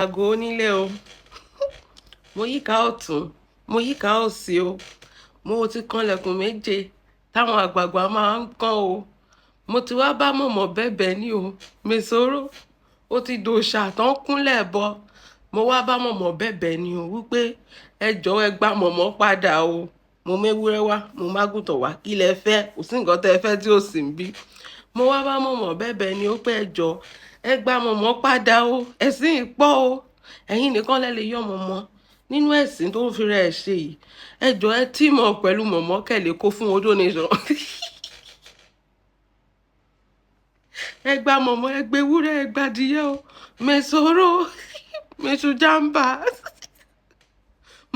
Aago onílé o. Mo yíká ọ̀tún, mo yíká òsì o. Mo ti kanlẹ̀kùn méje táwọn àgbààgbà máa ń kàn o. Mo ti wá bá mọ̀mọ́ bẹ̀bẹ̀ ní o. Mesoro, ó ti dòṣà tán kúnlẹ̀ bọ. Mo wá bá mọ̀mọ́ bẹ̀bẹ̀ ní o wípé ẹ jọ̀ọ́ ẹ gba mọ̀mọ́ padà o. Mo méwúrẹ́ wá, mo mágùntàn wá, kí lẹ fẹ́? Kò sí nǹkan tẹ fẹ́ tí ò sí níbí. Mo wá bá mọ̀mọ́ bẹ̀bẹ̀ ní o pé ẹ jọ̀ọ́ ẹ gba mọ̀mọ́ padà o. Ẹ̀sìn pọ̀ o. Ẹ̀yin nìkan lẹ lè yọ mọ̀mọ́ nínú ẹ̀sìn tó ń fi rẹ̀ ṣe yìí. Ẹ jọ̀ọ́ ẹ team up pẹ̀lú mọ̀mọ́ kẹ́ lè kó fún Odo Nation. Ẹ gba mọ̀mọ́, ẹ gbé ewúrẹ́, ẹ gba adìyẹ o. Mesoro, mesu jamba.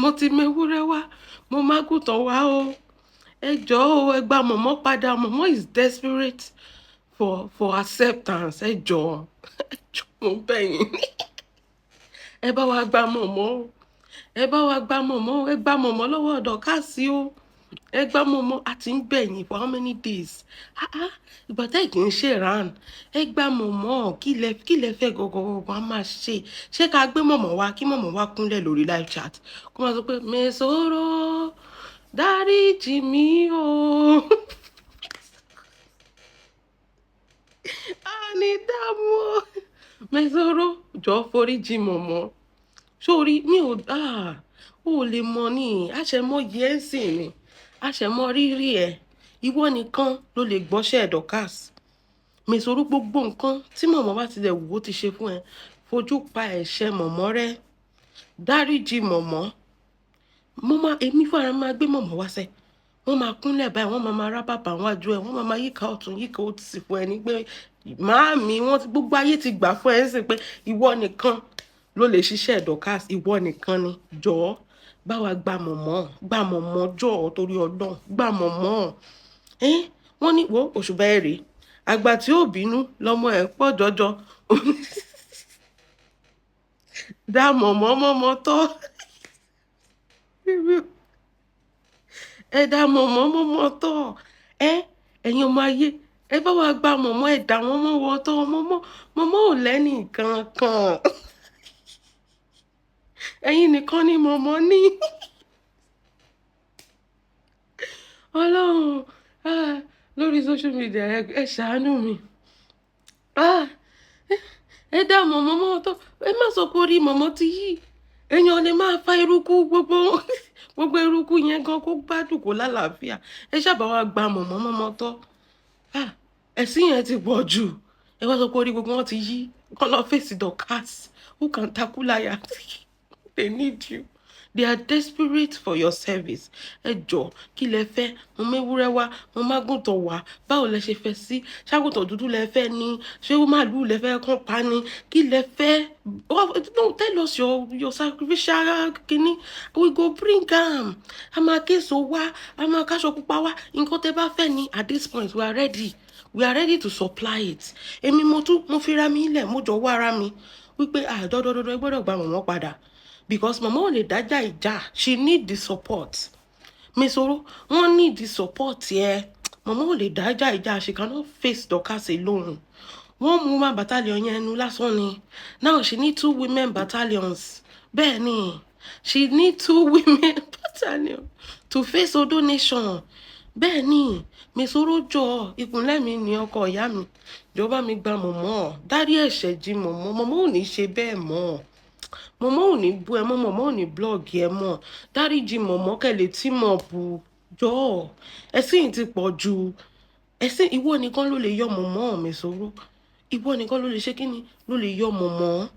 Mo ti méwúrẹ́ wá, mo mágùntàn wá o. Ẹ jọ̀ọ́ o, ẹ gba mọ̀mọ́ padà. Mọ̀mọ́ is desperate for acceptance. Ẹ jọ̀ọ́, ẹ jọ̀ọ́, mo bẹ̀ yín. Ẹ bá wa gba mọ̀mọ́ o. Ẹ bá wa gba mọ̀mọ́ o. Ẹ gba mọ̀mọ́ lọ́wọ́ Dorcas o. Ẹ gba mọ̀mọ́, a ti ń bẹ̀ yín for how many days? Ah ah, ìgbà tẹ́ kì í ṣe ran. Ẹ gba mọ̀mọ́, kí lẹ fẹ́ gangan a máa ṣe. Ṣé ká gbé mọ̀mọ́ wá, kí mọ̀mọ́ wá kúnlẹ̀ lórí live chat? Kó máa sọ pé Mesoro, dáríjì mí o. A ní dààmú o. Mesoro, jọ̀ọ́ foríjì mọ̀mọ́. Sórí, mi ò, ah, o lè mọ̀ ní, a ṣẹ̀ mọ̀ yẹ ẹ́ sìn ni. A ṣẹ̀ mọ̀ rírí ẹ. Ìwọ nìkan ló lè gbọ́ṣẹ́ Dorcas. Mesoro, gbogbo nǹkan tí mọ̀mọ́ bá ti lẹ̀ wò ó ti ṣe fún ẹ. Fojú pa ẹ̀ṣẹ̀ mọ̀mọ́ rẹ́. Dáríjì mọ̀mọ́. Mo máa, èmi fúnra mi máa gbé mọ̀mọ́ wá sẹ́. Wọ́n máa kúnlẹ̀ báyìí, wọ́n máa máa rá bàbà wájú ẹ, wọ́n máa máa yíká ọ̀tún, yíká òsì fún ẹ ní pé màámi, wọ́n ti, gbogbo ayé ti gbà fún ẹ sí pé ìwọ nìkan ló lè ṣiṣẹ́ Dorcas, ìwọ nìkan ni. Jọ̀ọ́, bá wa gba mọ̀mọ́ jọ̀ọ́ torí Ọlọ́run, gba mọ̀mọ́. Ẹ́n, wọ́n ní wo òṣùbà ẹ rè. Àgbà tí ó bínú lọmọ ẹ̀ pọ̀ jọjọ. Dá mọ̀mọ́ mọ́mọ́ tọ́. Ẹ dá mọ̀mọ́ mọ́mọ́ tọ́. Ẹ́, ẹ̀yin ọmọ ayé, ẹ bá wa gba mọ̀mọ́, ẹ dá wọn mọ́ wọn tọ́. Mọ̀mọ́, mọ̀mọ́ ò lẹ́ni kankan. Ẹ̀yin nìkan ni mọ̀mọ́ ní. Ọlọ́run, ah, lórí social media, ẹ ṣàánú mi. Ah, ẹ dá mọ̀mọ́ mọ́mọ́ tọ́. Ẹ má sọ pé orí mọ̀mọ́ ti yí. Èèyàn lè máa fa eruku gbogbo, gbogbo eruku yẹn gan kó gbádùn kó lálàáfíà. Ẹ ṣá bá wa gba mọ̀mọ́ mọ́mọ́ tọ́. Ah, ẹ̀sìn yẹn ti pọ̀ jù. Ẹ wá sọ pé orí gbogbo wọn ti yí. Kọ́ lọ face Dorcas. Who can tackle liar? They need you. They are desperate for your service. Ẹ jọ̀ọ́, kí lẹ fẹ́? Mo méwúrẹ́ wá, mo mágùntàn wá. Báwo lẹ ṣe fẹ́ sí? Ṣágùntàn dúdú lẹ fẹ́ ni? Ṣé màlúù lẹ fẹ́ kán pa ni? Kí lẹ fẹ́? No, tell us your sacrificial kini. We go bring am. A máa késo wá, a máa káṣọ pupa wá. Nǹkan tẹ bá fẹ́ ni at this point we are ready. We are ready to supply it. Èmi mo tún, mo fi ra mi lẹ̀, mo jọ̀wọ́ ara mi wípé ah, dọ́dọ́dọ́dọ́ ẹ gbọ́dọ̀ gba mọ̀mọ́ padà. Because mọ̀mọ́ ò lè dájà ìjà. She need the support. Mesoro, wọ́n need the support yẹ. Mọ̀mọ́ ò lè dájà ìjà. She cannot face Dorcas alone. One woman battalion yẹn ẹnu lásán ni. Now she need two women battalions. Bẹ́ẹ̀ ni, she need two women battalion to face Odo Nation. Bẹ́ẹ̀ ni, Mesoro jọ̀ọ́, ìkúnlẹ̀ mi ni ọkọ ìyá mi. Jọ̀ọ́ bá mi gba mọ̀mọ́. Dárí ẹ̀ṣẹ̀ jí mọ̀mọ́. Mọ̀mọ́ ò ní ṣe bẹ́ẹ̀ mọ́. Mọ̀mọ́ ò ní bú ẹ mọ́, mọ̀mọ́ ò ní blog ẹ mọ́. Dáríjì mọ̀mọ́ kẹ́ lè team up. Jọ̀ọ́, ẹ̀sìn ti pọ̀ jù. Ẹ̀sìn ìwọ nìkan ló lè yọ mọ̀mọ́, Mesoro. Ìwọ nìkan ló lè ṣe kíni, ló lè yọ mọ̀mọ́.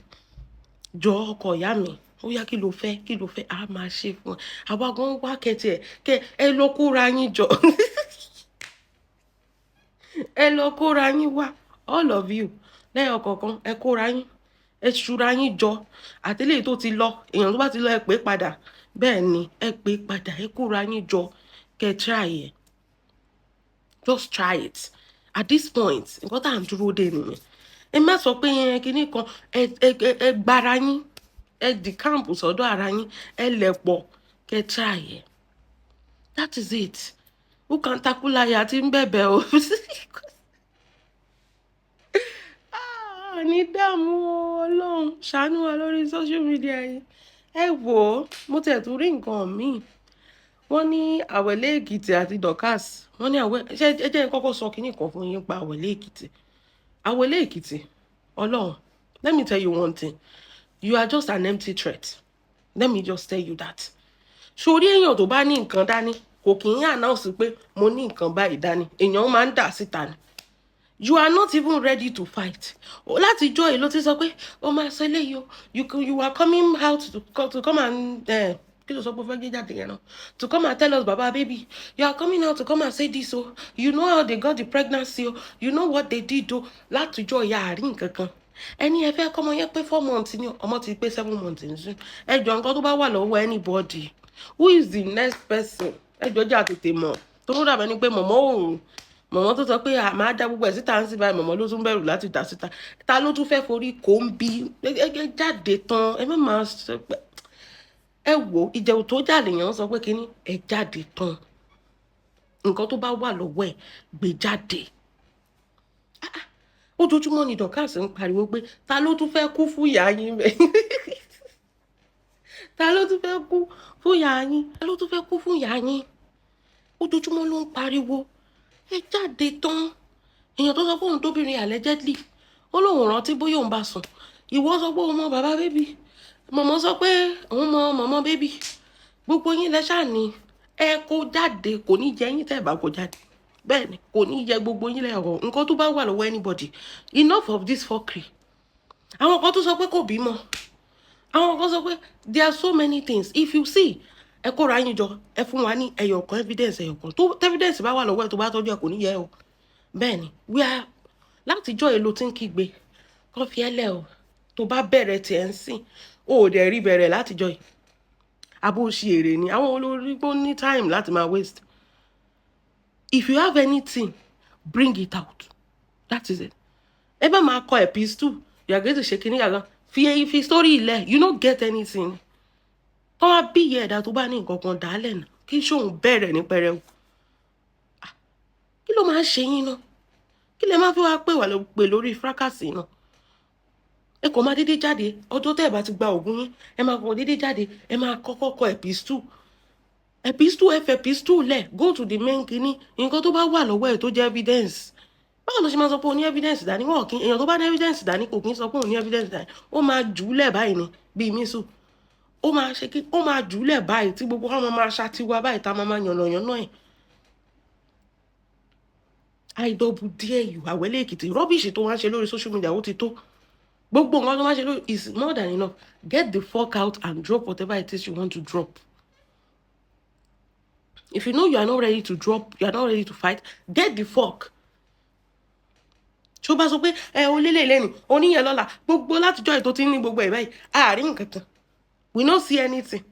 Jọ̀ọ́ ọkọ ìyá mi. Ó yá kí lo fẹ́, kí lo fẹ́, a máa ṣe fún ẹ. Àwa gan wá kẹ́tì ẹ̀, kẹ́ ẹ lọ kóra yín jọ. Ẹ lọ kóra yín wá. All of you. Lẹ́yọ kọ̀ọ̀kan, ẹ kóra yín. Ẹ ṣura yín jọ. Àti eléyìí tó ti lọ, èèyàn tó bá ti lọ ẹ pé padà. Bẹ́ẹ̀ ni, ẹ pé padà, ẹ kóra yín jọ. Kẹ́ try ẹ. Just try it. At this point, nǹkan tí à ń dúró dè nìyẹn. Ẹ má sọ pé ẹ kíní kan, ẹ gbára yín. Ẹ di camp sọ́dọ̀ ara yín. Ẹ lẹ̀ pọ̀. Kẹ́ try ẹ. That is it. Who can tackle liar tí ń bẹ̀bẹ̀ o? Ah, Àní dààmú o. Ọlọ́run ṣàánú wa lórí social media yìí. Ẹ wò ó, mo tiẹ̀ tún rí nǹkan míì. Wọ́n ní Àwẹ̀lé Èkìtì àti Dorcas, wọ́n ní àwẹ̀. Ṣé ẹ jẹ́ n kọ́kọ́ sọ kinní kan fún yín pa Àwẹ̀lé Èkìtì? Àwẹ̀lé Èkìtì, Ọlọ́run, let me tell you one thing: you are just an empty threat. Let me just tell you that. Sórí èèyàn tó bá ní nǹkan dání, kò kì í announce pé mo ní nǹkan báyìí dání. Èèyàn máa ń dà síta ni. You are not even ready to fight. Láti jọ́ yìí ló ti sọ pé ó máa sọ eléyìí o. You are coming out to come and kí ló sọ pé ó fẹ́ gbé jáde yẹn náà, to come and tell us, baba baby, you are coming out to come and say this o. You know how they got the pregnancy o. You know what they did o. Látijọ́ ìyá àárín nǹkan kan, ẹni ẹ fẹ́ kọ́mọ yẹn pé 4 months ni, ọmọ ti pé 7 months nísìn. Ẹ jọ, nǹkan tó bá wà lọ́wọ́ anybody, who is the next person? Ẹ jọ, jà tètè mọ̀ tó ń dàbẹ́ ni pé mọ̀mọ́ ò mọ̀mọ́ tó sọ pé a máa dá gbogbo ẹ̀ síta ń sí báyìí. Mọ̀mọ́ ló tún bẹ̀rù láti dà síta. Ta ló tún fẹ́ forí kò ń bí ẹ jáde tán? Ẹ má máa sọ pé ẹ wò ìjẹun tó jà lèèyàn sọ pé kínní ẹ jáde tán. Nǹkan tó bá wà lọ́wọ́ ẹ̀, gbé jáde. Ojoojúmọ́ ni Dorcas ń pariwo pé ta ló tún fẹ́ kú fún ìyá yín bẹ́ẹ̀? Ta ló tún fẹ́ kú fún ìyá yín? Ta ló tún fẹ́ kú fún ìyá yín? Ojoojúmọ́ ló ń pariwo ẹ jáde tán. Èèyàn tó sọ pé òun tóbìnrin allegedly, ó lóun rántí bóyá òun bá sùn. Ìwọ sọ pé òun mọ bàbá baby, mọ̀mọ́ sọ pé òun mọ mọ̀mọ́ baby. Gbogbo yín lẹ ṣáà ní ẹ kó jáde. Kò ní jẹ yín tẹ́ ẹ bá kó jáde. Bẹ́ẹ̀ ni, kò ní jẹ gbogbo yín lẹ́rọ̀. Nǹkan tó bá wà lọ́wọ́ anybody, enough of this fuckery. Àwọn kan tó sọ pé kò bímọ, àwọn kan sọ pé there are so many things. If you see, ẹ kóra yín jọ, ẹ fún wa ní ẹyọ kan, evidence ẹyọ kan tó. Evidence bá wà lọ́wọ́ ẹ, tó bá tọ́jú ẹ, kò ní yẹ o. Bẹ́ẹ̀ ni, we are látijọ́ èlò tí ń kígbe kàn fi ẹ́ lẹ̀ o. Tó bá bẹ̀rẹ̀ tiẹ̀ ń sìn, o ò dẹ̀ rí bẹ̀rẹ̀ látijọ́ yìí. Abó ṣe èrè ni àwọn olórí kò ní time láti máa waste. If you have anything, bring it out. That is it. Ẹ bá máa kọ epistle, you are going to ṣe kíní gàgán, fi story ilẹ̀. You no get anything. Kọ́ wá bí ìyá ẹ̀dá tó bá ní nǹkan kan dálẹ̀ náà, kí sóun bẹ̀rẹ̀ ní pẹrẹu. Kí ló máa ń ṣe yín náà? Kí lẹ máa fi wá pè wá pè lórí fracas náà? Ẹ kò máa dédé jáde. Ọjọ́ tẹ́ ẹ bá ti gba ògùn yín, ẹ máa kọ́ dédé jáde. Ẹ máa kọ́kọ́ kọ epistle, epistle, ẹ fẹ́ epistle lẹ̀. Go to the main kinní. Nǹkan tó bá wà lọ́wọ́ ẹ̀ tó jẹ́ evidence, báwo ló ṣe máa sọ pé o ní evidence dání? Wọn kì í, èèyàn tó bá ní evidence dání kò kí ń sọ pé òun ní evidence dání. Ó máa jù ú lẹ̀ báyìí ni, bíi mísù. Ó máa ṣe kí ó máa jù ú lẹ̀ báyìí tí gbogbo wọn máa ṣàtiwá báyìí, tá a máa yànnàyànnà ẹ̀. I double dare you, Àwẹ̀lé Èkìtì. Rubbish tó wá ń ṣe lórí social media, ó ti tó. Gbogbo nǹkan tó wá ń ṣe lórí is more than enough. Get the fuck out and drop whatever it is you want to drop. If you know you are not ready to drop, you are not ready to fight, get the fuck. Tí ó bá sọ pé ẹ o lélẹ̀ lẹ́nu oníyẹn lọ́la, gbogbo látijọ́ ètò tí ń ní gbogbo ẹ̀ báyìí, àárín nǹkan kan, we no see anything.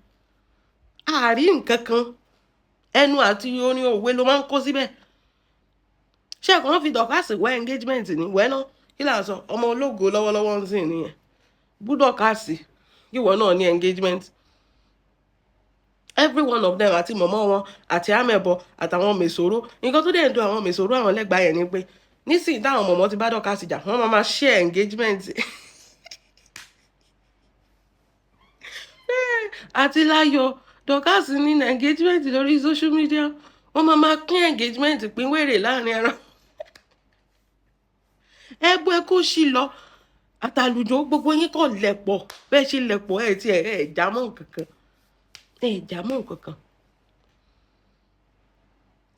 Àárín nǹkan kan, ẹnu àti orin òwe ló máa ń kó síbẹ̀. Ṣé ẹ̀kọ́ fi Dorcas wẹ́ engagement ní wẹ́ náà? Kí là ń sọ? Ọmọ ológo lọ́wọ́lọ́wọ́ ń sìn nìyẹn. Bú Dorcas, ìwọ náà ní engagement. Every one of them, àti mọ̀mọ́ wọn àti amẹ̀bọ àtàwọn mèsòrò. Nǹkan tó dẹ̀ ń dùn àwọn mèsòrò, àwọn lẹ́gbàá yẹn ni pé nísìnyí táwọn mọ̀mọ́ ti bá Dorcas jà, wọ́n máa máa share engagement àti láyọ̀. Dorcas ní engagement lórí social media, wọ́n máa máa pín engagement, pín wèrè láàrin ara ẹgbẹ́. Ẹ kó sí lọ àtàlùjọ, gbogbo yín kàn lẹ̀pọ̀ bẹ́ẹ̀ ṣe lẹ̀pọ̀ ẹ̀ tí ẹ̀ já mọ́ nǹkankan, ẹ̀ já mọ́ nǹkankan.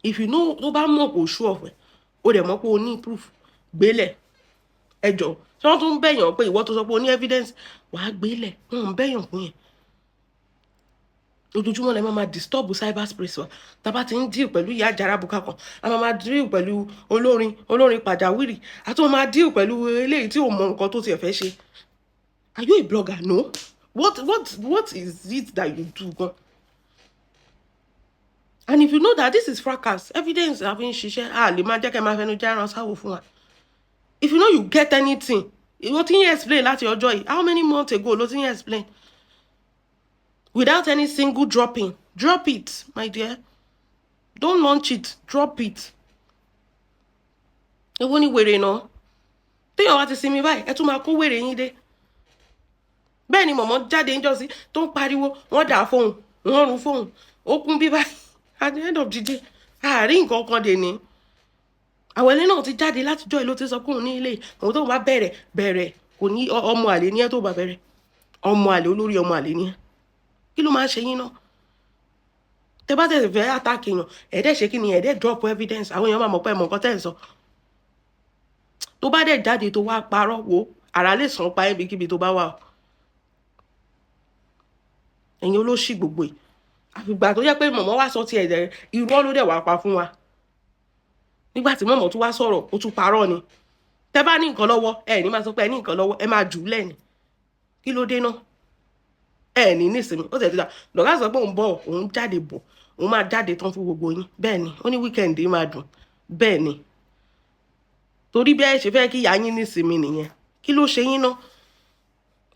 If you know, tó bá mọ̀ kò sú ọ̀fẹ́, o dẹ̀ mọ̀ pé o ní proof, gbélẹ̀. Ẹ jọ, tí wọ́n tún ń bẹ̀yàn pé ìwọ tó sọ pé o ní evidence, wàá gbélẹ̀? Wọ́n ń bẹ̀yàn fún yẹn. Ojoojúmọ́ lẹ máa ma disturb cyberspace wa. Tá a bá ti ń deal pẹ̀lú ìyá àjàràbùkà kan, a máa ma deal pẹ̀lú olórin, olórin pàjáwìrì, àti wọ́n máa deal pẹ̀lú eléyìí tí ò mọ nǹkan tó tiẹ̀ fẹ́ ṣe. Are you a blogger? No. What is it that you do gan? And if you know that this is fracas, evidence àfi ń ṣiṣẹ́, a lè máa jẹ́ kẹ́ máa fẹnu já ẹran sáwò fún wa. If you know you get anything, ìwọ tí ń explain láti ọjọ́ yìí, how many months ago ló ti ń explain without any single dropping? Drop it, my dear. Don't launch it, drop it. Èwo ni wèrè náà? Téèyàn wá ti sinmi báyìí, ẹ tún máa kó wèrè yín dé. Bẹ́ẹ̀ ni mọ̀mọ́ jáde ń jọ́sí tó ń pariwo, wọ́n dà fóun, wọ́n rún fóun, ó kún bí báyìí. At the end of the day, àárín nǹkan kan dè ní. Àwẹ̀lé náà ti jáde látijọ́ ìlú, ti sọ pé òun ní ilé òun tó bá bẹ̀rẹ̀ bẹ̀rẹ̀, kò ní ọmọ àlè ní ẹ. Tó bá bẹ̀rẹ̀, ọmọ àlè, olórí ọmọ àlè ní ẹ. Kí ló máa ń ṣe yín náà? Tẹ bá tẹ̀sí fẹ́ attack èèyàn, ẹ̀ẹ́dẹ̀ ṣe kí ni, ẹ̀ẹ́dẹ̀ drop evidence, àwọn èèyàn máa mọ̀ pé ẹ̀ mọ̀ nǹkan tẹ́ ẹ̀ sọ. Tó bá dẹ̀ jáde tó wá parọ́, wo àrà lè sàn pa ibikíbi tó bá wà o. Ẹ̀yin olóṣì gbogbo yìí, àfìgbà tó jẹ́ pé mọ̀mọ́ wá sọ tiẹ̀ dẹ̀, irọ́ ló dẹ̀ wá pa fún wa. Nígbà tí mọ̀mọ́ tún wá sọ̀rọ̀, ó tún parọ́ ni. Tẹ bá ní nǹkan lọ́wọ́, ẹ ní máa sọ pé ẹ ní nǹkan lọ́wọ́, ẹ máa jù ú lẹ́ni. Kí ló dé náà? Ẹ ní nísìnyí, ó tẹ̀ ti dà. Dorcas sọ pé òun bọ̀, òun jáde bọ̀, òun máa jáde tán fún gbogbo yín. Bẹ́ẹ̀ ni ó ní weekend máa dùn. Bẹ́ẹ̀ ni, torí bí ẹ ṣe fẹ́ kí ìyá yín nísinmi nìyẹn. Kí ló ṣe yín náà?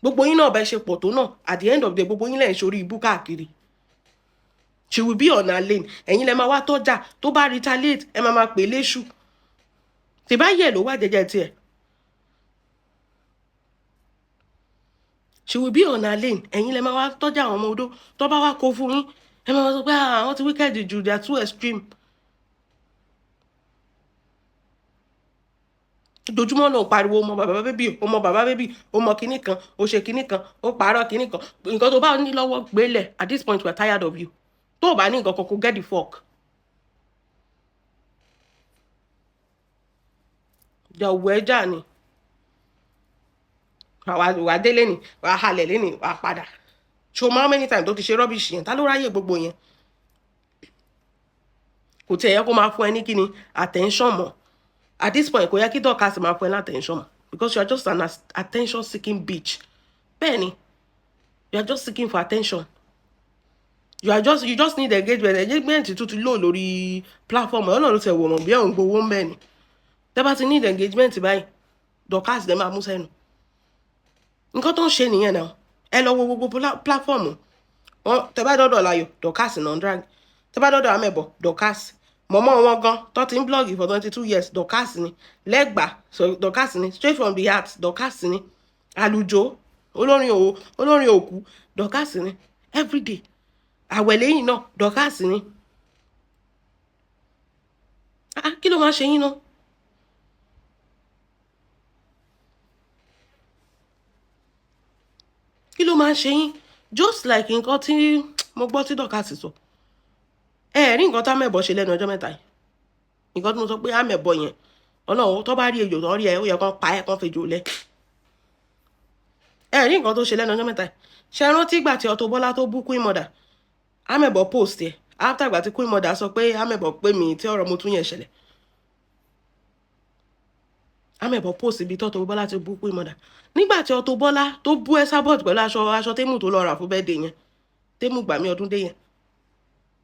Gbogbo yín náà, bẹ́ẹ̀ ṣe pọ̀ tó náà, at the end of the day, gbogbo yín lẹ̀ ń ṣorí ibú káàkiri. She will be on her lane, ẹ̀yin lẹ máa wá tọ́jà. Tó bá retaliate, ẹ máa máa pè léṣù. Tìbá yẹ̀ ló wà jẹ́jẹ́ tiẹ̀. She will be on her lane, ẹ̀yin lẹ máa wá tọ́jà àwọn ọmọ odó. Tó bá wá kó fún yín, ẹ máa sọ pé àwọn ti wicked jù, they are too extreme. Dojúmọ́ náà pariwo ọmọ bàbá baby, ọmọ bàbá baby, ọmọ kinní kan, ó ṣe kinní kan, ó parọ́ kinní kan. Nǹkan tó bá ní lọ́wọ́, gbélẹ̀. At this point, we are tired of you. Tó o bá ní nǹkan kan, kó get the fuck. Ìjà òwò ẹja ni wà délé ni, wà halẹ̀ lé ni, wà padà. Ṣo mọ how many times tó ti ṣe rubbish yẹn? Ta ló ráyè gbogbo yẹn? Kò tiẹ̀ yẹ kó máa fún ẹ ní kíni attention mọ́. At this point, kò yẹ kí Dorcas máa fún ẹ ní attention mọ́, because you are just an attention seeking bitch. Bẹ́ẹ̀ ni, you are just seeking for attention. You just need engagement. Engagement tó ti lò lórí platform ẹ̀ ọ̀nà ló ti wòrán bí ẹ̀hún gbowó ń bẹ̀ ni. Tẹ́ bá ti need engagement báyìí, Dorcas dẹ̀ máa mú sẹ́nu. Nǹkan tó ń ṣe nìyẹn náà. Ẹ lọ wo gbogbo platform wọn. Tẹ́ bá dọ́dọ̀ Láyọ̀, Dorcas náà ń drag. Tẹ́ bá dọ́dọ̀ Amẹ̀bọ̀, Dorcas. Mọ̀mọ́ wọn gan tó ti ń blog for 22 years, Dorcas ni. Lẹ́gbàá, so Dorcas ni. Straight from the heart, Dorcas ni. Àlùjọ olórin òwò, olórin òkú, Dorcas ni. Everyday àwẹ̀lẹ́yìn náà, Dorcas ni. Ah, kí ló máa ṣe yín náà? Kí ló máa ṣe yín? Just like nǹkan tí mo gbọ́ tí Dorcas sọ, ẹ rí nǹkan tá Amẹ̀bọ̀ ṣe lẹ́nu ọjọ́ mẹ́ta yìí. Nǹkan tí mo sọ pé Amẹ̀bọ̀ yẹn, Ọlọ́run, tó bá rí ejò tó rí ẹ, ó yẹ kán pa ẹ, kán fejò lẹ. Ẹ rí nǹkan tó ṣe lẹ́nu ọjọ́ mẹ́ta yìí. Ṣe rántí ìgbà tí Auto Bola tó bú Queen Mother, Amẹ̀bọ̀ post ẹ after ìgbà tí Queen Mother sọ pé Amẹ̀bọ̀ pé mi tí ọ̀rọ̀ mo tún yẹn ṣẹlẹ̀? Amẹ̀bọ̀ post ibi tí Auto Bola ti bú Queen Mother. Nígbà tí Auto Bola tó bú Esabod pẹ̀lú aṣọ Temu tó lọ rà fún birthday yẹn, Temu gbàmí ọdún dé yẹn,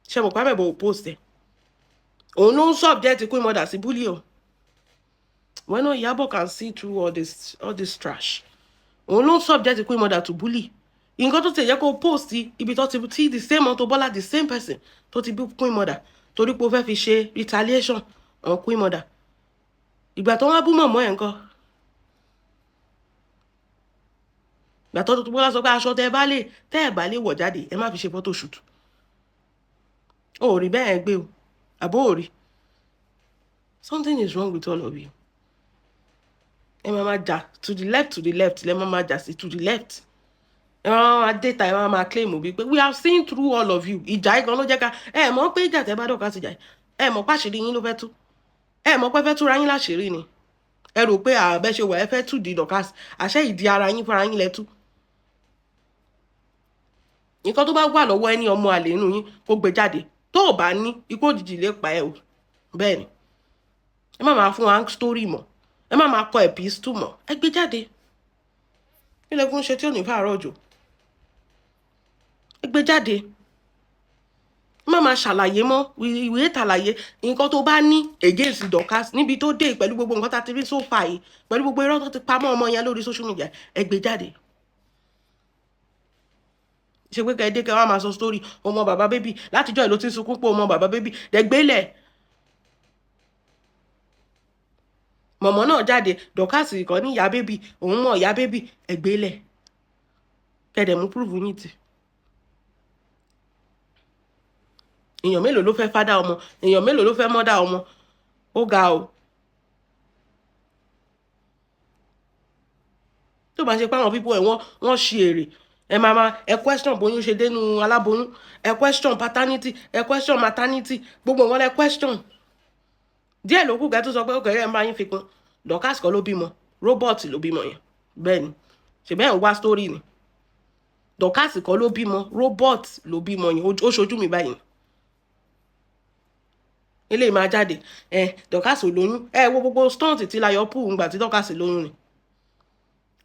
ṣe mọ̀ pé Amẹ̀bọ̀ ò post ẹ̀? Òun ló ń subject Queen Mother sí bully o. When no Iyabo can see through all this trash. Òun ló ń subject Queen Mother to bully. Nǹkan tó ti yẹ kó post ibi tó ti tí the same Auto Bola, the same person tó ti bú Queen Mother, torí pé ó fẹ́ fi ṣe retaliation on Queen Mother. Ìgbà tó wá bú mọ̀mọ́ ẹ̀ ńkọ́? Ìgbà tó tó Bọ́lá sọ pé aṣọ tẹ́ bá lè, tẹ́ ẹ̀ bá lè wọ̀ jáde, ẹ má fi ṣe photo shoot. Ó rí bẹ́ẹ̀ gbé o, àbó ò rí? Something is wrong with all of you. Ẹ máa máa jà to the left, to the left lẹ máa máa jà sí, to the left. Ẹ máa máa data, ẹ máa máa claim bí pé we have seen through all of you. Ìjà igan ló jẹ́ ká ẹ mọ̀ pé ìjà tẹ́ bá Dorcas jà, ẹ mọ̀ pàṣírí yín ló fẹ́ tú. Ẹ mọ̀ pé fẹ́ túra yín láṣìírí ni. Ẹ rò pé àbẹ́ ṣe wà, ẹ fẹ́ tú di Dorcas, àṣẹ ìdí ara yín fúnra yín lẹ tú. Nǹkan tó bá wà lọ́wọ́ ẹni ọmọ àlè inú yín, kó gbé jáde. Tó o bá ní, ikú òjijì lè pa ẹ o. Bẹ́ẹ̀ ni. Ẹ má máa fún wa story mọ́, ẹ má máa kọ epistle mọ́, ẹ gbé jáde. Ilẹ̀kùn ṣe tí ò ní fàárọ̀ òjò, ẹ gbé jáde. Ẹ má máa ṣàlàyé mọ́, ìwé ìtàlàyé. Nǹkan tó bá ní against Dorcas níbi tó dé, pẹ̀lú gbogbo nǹkan tá a ti rí so far yìí, pẹ̀lú gbogbo irọ́ tó ti pamọ́ ọmọ yẹn lórí social media, ẹ gbé jáde. Ṣe pé kẹ́ẹ́dé kẹ́ wá máa sọ story ọmọ bàbá baby látijọ́ ìlú tí ń sunkún pé ọmọ bàbá baby dẹ̀gbélẹ̀. Mọ̀mọ́ náà jáde, Dorcas kan ní ìyá baby, òun mọ̀ ìyá baby. Ẹgbẹ́lẹ̀ kẹ̀dẹ̀ mú proof yín tì. Èèyàn mélòó ló fẹ́ father ọmọ? Èèyàn mélòó ló fẹ́ mother ọmọ? Ó ga o. Tó bá ṣe pé àwọn people ẹ̀ wọ́n ṣe èrè, ẹ máa máa ẹ question bóyún ṣe dénú aláboyún, ẹ question paternity, ẹ question maternity, gbogbo nǹkan lẹ question. Díẹ̀ ló kù kẹ́ tó sọ pé ó kẹ́rẹ́ ẹ̀ ń bá yín fi kún. Dorcas kọ́ ló bímọ, robot ló bímọ yẹn. Bẹ́ẹ̀ ni, ṣèbẹ́ ẹ̀ ń wá story ni. Dorcas kọ́ ló bímọ, robot ló bímọ yẹn. Ó ṣojú mi báyìí. Eléyìí máa jáde, ẹ Dorcas ò lóyún. Ẹ wo gbogbo stunt tí Láyọ̀ pù ńgbà tí Dorcas lóyún ni.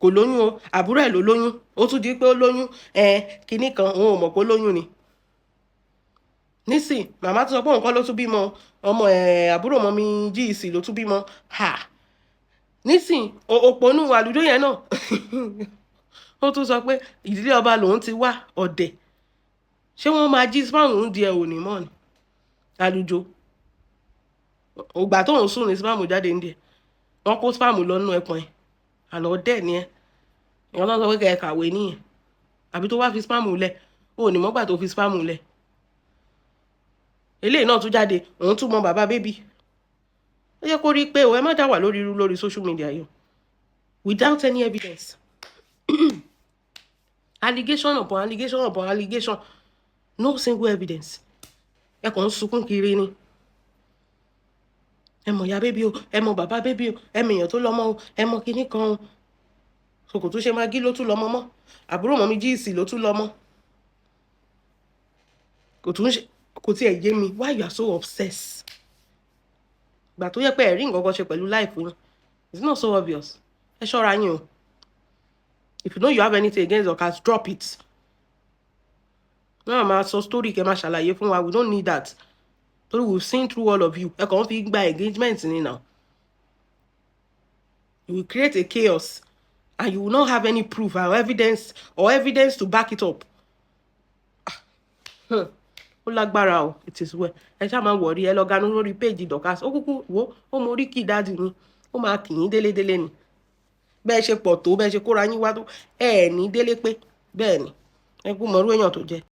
Kò lóyún o, àbúrò ẹ̀ ló lóyún. Ó tún di pé ó lóyún, ẹ kinní kan, òun ò mọ̀ pé ó lóyún ni. Nísìn màmá tó sọ pé òun kọ́ ló tún bímọ ọmọ ẹ̀, àbúrò ọmọ mi GEC ló tún bímọ. Ha, nísìn òpònú àlùjọ yẹn náà, ó tún sọ pé ìdílé ọba lòun ti wá. Ọ̀dẹ̀, ṣé wọ́n máa jí spam ń di ẹ̀ òní mọ́ ni? Àlùjọ ògbà tóun sùn ní spam jáde ń di ẹ̀, wọ́n kó spam lọ nínú ẹpọ̀n ẹ̀. Àlọ́ dẹ̀ ni ẹ́. Ìyẹn tó ń sọ pé kẹ́ ẹ kàwé nìyẹn. Àbí tó wá fi spam lẹ̀, ó ní mọ́gbà tó fi spam lẹ̀. Eléyìí náà tún jáde, òun tún mọ bàbá baby. Ó yẹ kó rí i pé o ẹ má dá wà lórí irú lórí social media yìí without any evidence. Allegation upon allegation upon allegation, no single evidence. Ẹ kàn ń sunkún kiri ni. Ẹ mọ̀ ìyá baby o, ẹ mọ̀ bàbá baby o, ẹ mọ̀ èèyàn tó lọ́mọ o, ẹ mọ̀ kinní kan o. So kò tún ṣe máa gí ló tún lọ́mọ mọ́, àbúrò mọ́ mi jíìsì ló tún lọ́mọ. Kò tún ṣe, kò tiẹ̀ yé mi why you are so obsessed. Gbà tó yẹ pé ẹ̀rí nǹkan kan ṣe pẹ̀lú life yín, it's not so obvious. Ẹ ṣọ́ra yín o. If you know you have anything against Dorcas, drop it. Náà máa sọ story kẹ́ máa ṣàlàyé fún wa, we don't need that, torí we've seen through all of you. Ẹ kàn ń fi gba engagement ni. Now you will create a chaos and you will not have any proof or evidence to back it up. Ó lágbára o. It is well. Ẹ ṣáà máa wọ̀rí, ẹ lọ ganú lórí péèjì Dorcas. Ó kúkú wo, ó mọ orí kì í daddy ni, ó máa kì í délédélé ni. Bẹ́ẹ̀ ṣe pọ̀ tó, bẹ́ẹ̀ ṣe kóra yín wá tó, ẹ ní délé pé bẹ́ẹ̀ ni. Ẹ kú mọ̀rú èèyàn tó jẹ́.